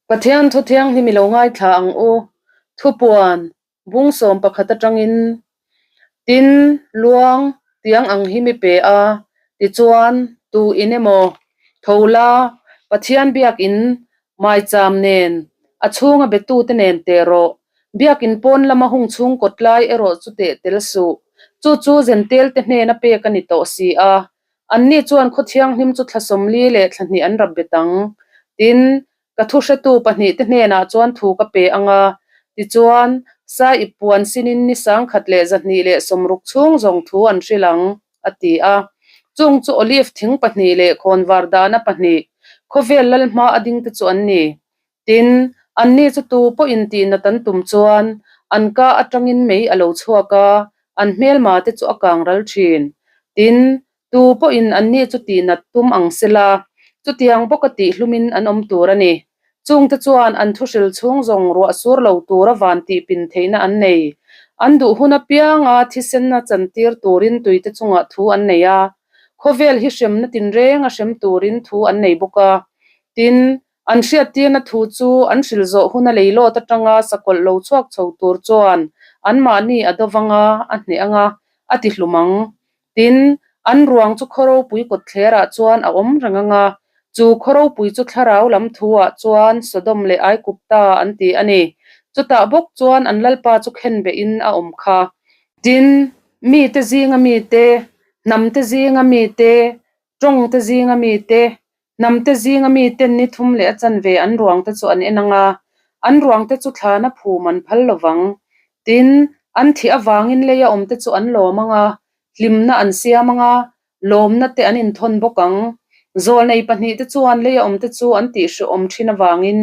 Pathian thu thianghlim i lo ngaithla ang u. Thupuan, bung 11 atangin, Tin, luang tiang ang hi mi pe a, tichuan, tu in emaw, tho la, Pathian biakin maicham nen, a chhunga betute nen teh rawh. Biakin pawn lama hung chhung kawt lai erawh chu teh tel suh. Chu chu Zentelte hnena pek a ni tawh si a, Anni chuan khaw thianghlim chu thla 40 leh thla hnih an rap bet ang. Tin, ka thuhretu pahnihte hnenah chuan thu ka pe ang a, tichuan, Sai ip puan sinin ni 160 chhung zawng thu an hrilh ang, a ti a. Chung chu olive thing pahnih leh khawnvar dahna pahnih, khawvel lal hma a dingte chu an ni. Tin, anni chu tu pawhin tihnat an tum chuan an ka atangin mei a lo chhuak a, an hmelma te chu a kang ral thin. Tin, tu pawhin anni chu tihnat tum ang sela, chutiang bawka tihhlumin an awm tur a ni. Chungte chuan an thuhril chhung zawng ruah sur lo tura van tihpin theihna an nei. An duh hun apianga thisenna chantir turin tuite chungah thu an nei a, khawvel hi hremna tinrenga hrem turin thu an nei bawk a. Tin, An hriattirna thu chu an hrilh zawh huna leilawt atanga sakawlh lo chhuak chho tur chuan anmahni a do vang a, a hneh ang a, a ti hlum ang. Tin, an ruang chu khaw ropui kawtthlerah chuan a awm reng ang a, chu khaw ropui chu thlarau lam thuah chuan Sodom leh Aikupta an ti a ni. Chutah bawk chuan an Lalpa chu khenbehin a awm kha. Tin, mite zinga mite, hnamte zinga mite, tawngte zinga mite, Hnamte zinga miten ni thum leh a chanve an ruangte chu an en ang a, an ruangte chu thlana phum an phal lo vang. Tin, an thih avangin leia awmte chu an lawm ang a, hlimna an siam ang a, lawmna te an inthawn bawk ang. Zawlnei pahnihte chuan leia awmte chu an tihhrehawm thin avangin.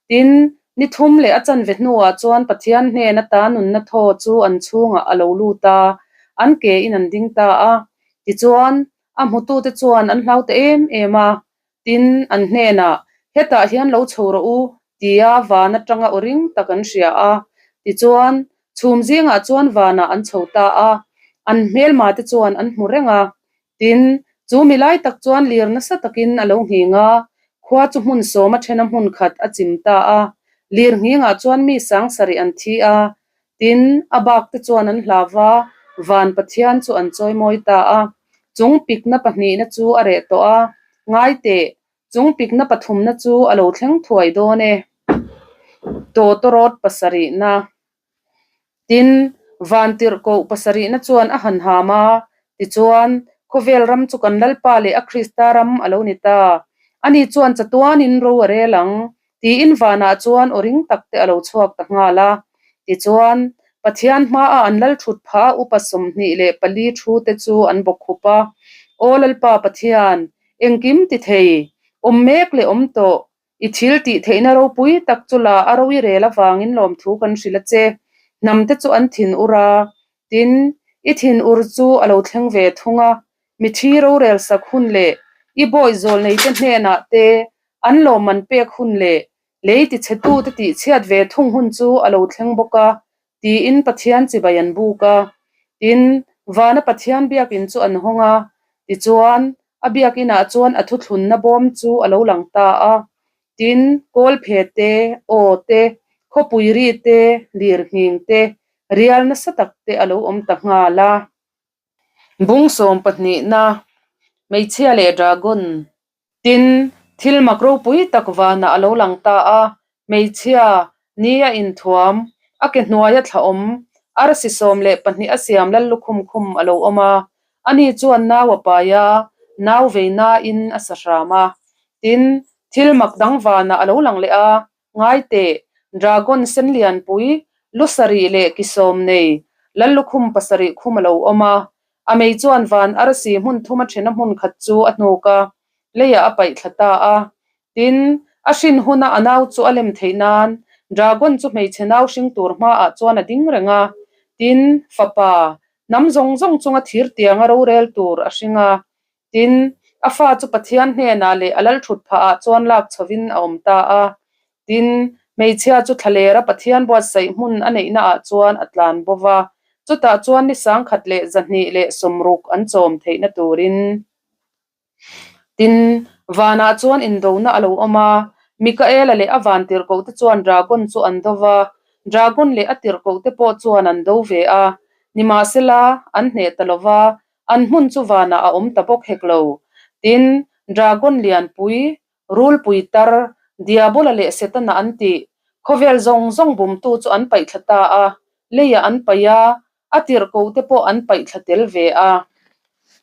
Tin, ni thum leh a chanve hnuah chuan Pathian hnen ata nunna thaw chu an chhungah a lo lut a, an ke in an ding ta a. Tichuan, A hmutute chuan an hlau ta em em a, tin, an hnenah, Hetah hian lo chho rawh u, tia van atanga aw ring tak an hria a. Tichuan, chhum zingah chuan vanah an chho ta a, an hmelmate chuan an hmu reng a. Tin, chu mi lai tak chuan lir nasa takin a lo nghing a, khua chu hmun sawm a then a hmun khat a chim ta a. Lir nghingah chuan mi 7000 an thi a, Tin, a bak te chuan an hlau va, van Pathian chu an chawimawi ta a. Chung pikna pahnihna chu a reh tawh a, ngai teh, chung pikna pathumna chu a lo thleng thuai dawn e. Tawtawrawt pasarihna. Tin, van tirhkoh pasarihna chuan a han ham a, tichuan, khawvel ram chu kan Lalpa leh a Krista ram a lo ni ta. Ani chuan chatuanin ro a rel ang, Tiin vanah chuan aw ring tak te a lo chhuak ta nghal a. Tichuan, Pathian hmaah an lal thut phah a upa 24 thu te chu an bawk khup a. Aw Lalpa Pathian, engkim ti thei, awm mek leh awm tawh, i thil tih theihna ropui tak chu la a ro i rel avangin lawmthu kan hrilh a che. Hnam te chu an thin ur a, tin, i thin ur chu a lo thleng ve thung a, mithi rorel sak hun leh i bawi zawl neite hnenah te An lawmman pek hun leh lei tichhetute tihchhiat ve thung hun chu a lo thleng bawk a, tiin Pathian chibai an buk a. Tin, vana Pathian biakin chu an hawng a, tichuan, a biakinah chuan a thuthlunna bawm chu a lo lang ta a. Tin, kawlphe te, aw te, khawpui ri te, lirnghing te, rial nasa tak te a lo awm ta nghal a. Bung sawmpahnihna, Hmeichhia leh Dragon. Tin, thil mak ropui tak vanah a lo lang ta a, hmeichhia, ni a inthuam, a ke hnuaia thla awm, arsi 12 a siam lal lukhum khum a lo awm a, ani chuan nau a pai a, nau vei nain a sa hram a. Tin, thil mak dang vanah a lo lang leh a, Ngai teh, Dragon sen lianpui, lu sarih leh ki sawm nei, lal lukhum pasarih khum a lo awm a. A mei chuan van arsi hmun thum a thena hmun khat chu a hnuk a, leiah a paih thla ta a. Tin, a hrin huna a nau chu a lem theih nan, Dragon chu hmeichhe nau hring tur hmaah chuan a ding reng a. Tin, fapa, hnam zawng zawng chunga thir tianga rorel tur a hring a. Tin, a fa chu Pathian hnenah leh a lal thut phahah chuan lak chhovin a awm ta a. Tin, hmeichhia chu thlalera Pathian buatsaih hmun a neihnaah chuan a tlan bo va, chutah chuan ni 1260 an chawm theihna turin. Tin, vanah chuan indona a lo awm a, Mikaela leh a vantirhkohte chuan dragon chu an do va, dragon leh a tirhkohte pawh chuan an do ve a. Nimahsela, an hneh ta lo va, an hmun chu vanah a awm ta bawk hek lo. Tin, dragon lianpui, rulpui tar, Diabola leh Setana an tih, khawvel zawng zawng bumtu chu an paihthla ta a, leiah an paih a, a tirhkohte pawh an paihthla tel ve a.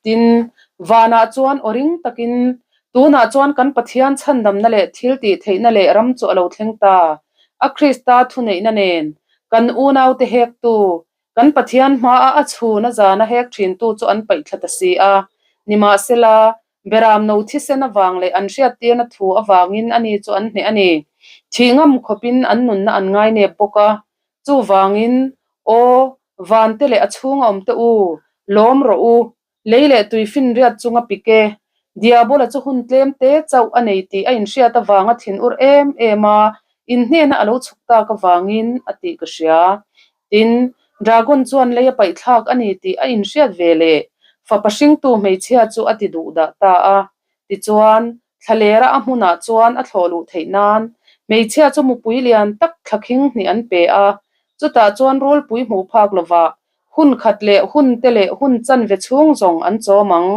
Tin, vanah chuan aw ring takin, Tunah chuan kan Pathian chhandamna leh thil tih theihna leh ram chu a lo thleng ta, a Krista thuneihna nen, kan unaute hektu, kan Pathian hmaah a chhun a zana hek thintu chu an paihthla ta si a. Nimahsela, Beram no thisen avang leh an hriattirna thu avangin ani chu an hneh a ni. Thih ngam khawpin an nunna an ngainep bawk a. Chuvangin, Aw, vante leh a chhunga awmte u, lawm rawh u, lei leh tui finriat chunga pik e. Diabola chu hun tlem te chauh a nei tih a inhriat avanga thin ur em em a, in hnena a lo chhuk tak avangin a tih ka hria. Tin, dragon chuan lei a paihthlak a ni tih a inhriat ve leh fapa hringtu hmeichhia chu a ti duh dah ta a. Tichuan, thlalera a hmunah chuan a thlawh luh theih nan hmeichhia chu mupui lian tak thlakhing hnih an pe a, chutah chuan rulpui hmuh phak lovah hun khat leh hun te leh hun chanve chhung zawng an chawm ang.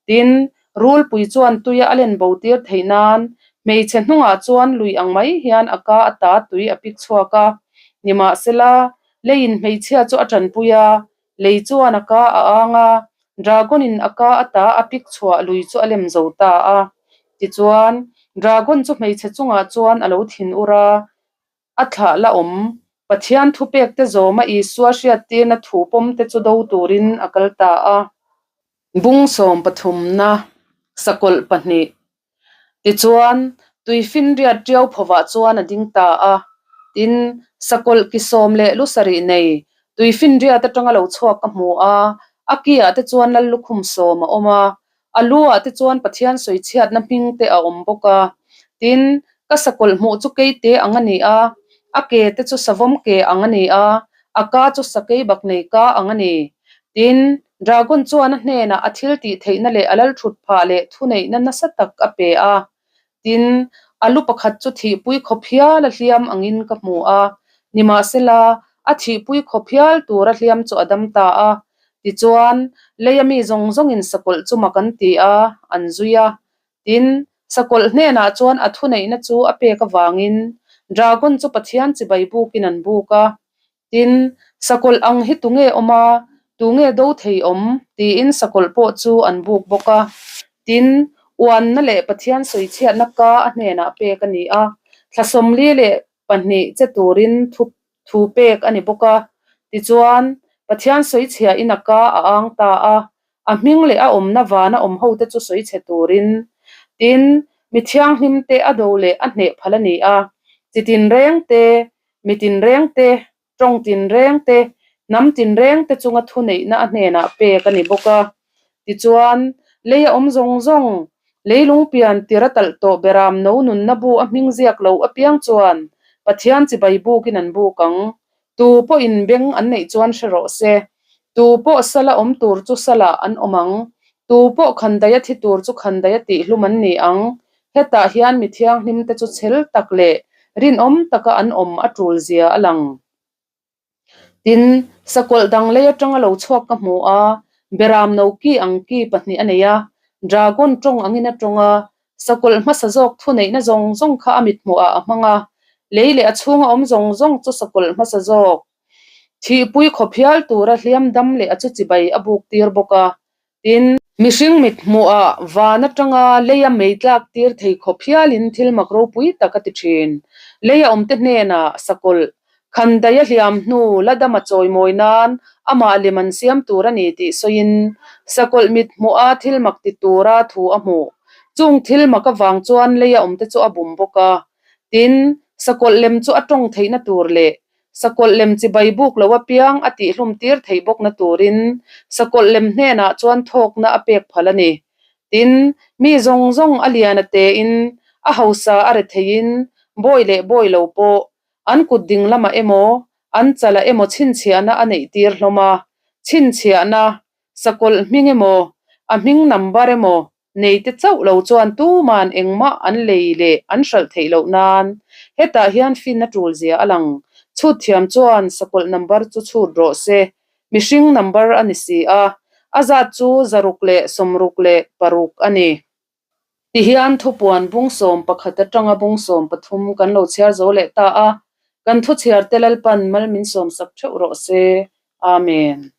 Tin, rulpui chuan tuia a len bo tir theih nan hmeichhe hnungah chuan lui ang mai hian a ka ata tui a pik chhuak a. Nimahsela, leiin hmeichhia chu a tanpui a, Lei chuan a ka a ang a, dragon in a ka ata a pik chhuah lui chu a lem zo ta a. Tichuan, dragon chu hmeichhe chungah chuan a lo thin ur a, a thlah la awm. Pathian thupek te zawma Isua hriattirna thu pawm te chu do turin a kal ta a. Bung 13na, sakawlh pahnih. Tichuan, tuifinriat ṭiau phovah chuan a ding ta a. Tin, sakawlh ki sawm leh lu sarih nei, tuifinriat aṭanga lo chhuak ka hmu a, a kiah te chuan lal lukhum sawm a awm a, a lu ah te chuan Pathian sawichhiatna hming te a awm bawk a. Tin, ka sakawlh hmuh chu keite ang a ni a, a ke te chu savawm ke ang a ni a, a ka chu sakei bak nei ka ang a ni. Tin, Dragon chuan a hnenah a thil tih theihna leh a lal thut phah leh thuneihna nasa tak a pe a. Tin, a lu pakhat chu thihpui khawp hial a hliam angin ka hmu a. Nimahsela, a thihpui khawp hial tur a hliam chu a dam ta a. Tichuan, leia mi zawng zawngin sakawlh chu mak an ti a, an zui a. Tin, sakawlh hnenah chuan a thuneihna chu a pek avangin Dragon chu Pathian chibai bukin an buk a. Tin, sakawlh ang hi tunge awm a, tunge do thei awm? tiin sakawlh pawh chu an buk bawk a. Tin, uanna leh Pathian sawichhiatna ka a hnenah pek a ni a, thla 42 che turin thu thu pek a ni bawk a. Tichuan, Pathian sawichhiahin a ka a ang ta a, a hming leh a awmna vana awm hote chu sawichhe turin, tin, mi thianghlimte a do leh a hneh phal a ni a, chi tinreng te, Mi tinreng te, tawng tinreng te, hnam tinreng te chunga thuneihna a hnenah pek a ni bawk a. Tichuan, lei a awm zawng zawng, leilung pian tir a talh tawh beram no nunna bu a hming ziak lo apiang chuan Pathian chibai bukin an buk ang. Tu pawhin beng an neih chuan hre rawh se. Tu pawh sala awm tur chu salah an awm ang. Tu pawh khandaih a thi tur chu khandaih a tihhlum an ni ang. Hetah hian mi thianghlimte chu chhel tak leh rinawm taka an awm a tul zia a lang. Tin, sakawlh dang lei atanga lo chhuak ka hmu a, beram no ki ang ki pahnih a nei a, dragon tawng angin a tawng a, sakawlh hmasa zawk thuneihna zawng zawng kha a mithmuhah a hmang a, lei leh a chhunga awm zawng zawng chu sakawlh hmasa zawk thihpui khawp hial tura hliam dam leh a chu chibai a buk tir bawk a. Tin, mihring mithmuhah van atanga leia mei tlak tir thei khawp hialin thil mak ropui tak a ti thin. Leia awmte hnenah sakawlh, khandaih a hliam hnu la dama chawimawi nan amah lem an siam tur a ni tih sawiin sakawlh mithmuha thil mak ti tura thu a hmuh. Chung thil mak avang chuan leia awmte chu a bum bawk a. Tin, sakawlh lem chu a tawng theihna tur leh Sakawlh lem chibai buk lo apiang a tihhlum tir theih bawkna turin sakawlh lem hnenah chuan thawkna a pek phal a ni. Tin, mi zawng zawng a lian a tein, a hausa a re theiin, bawi leh bawi lo pawh, an kut ding lamah emaw, an chalah emaw chhinchhiahna a neih tir hlawm a. Chhinchhiahna, sakawlh hming emaw, a hming number emaw. Neite chauh lo chuan tuman engmah an lei leh an hralh theih loh nan hetah hian fin a tul zia a lang. Chhut thiam chuan sakawlh number chu chhut rawh se. Mihring number a ni si a, a zat chu 666 a ni. Tihian thupuan bung 11 atanga bung 13 kan lo chhiar zo leh ta a, kan thuchhiarte Lalpan mal min sawmsak theuh rawh se. Amen.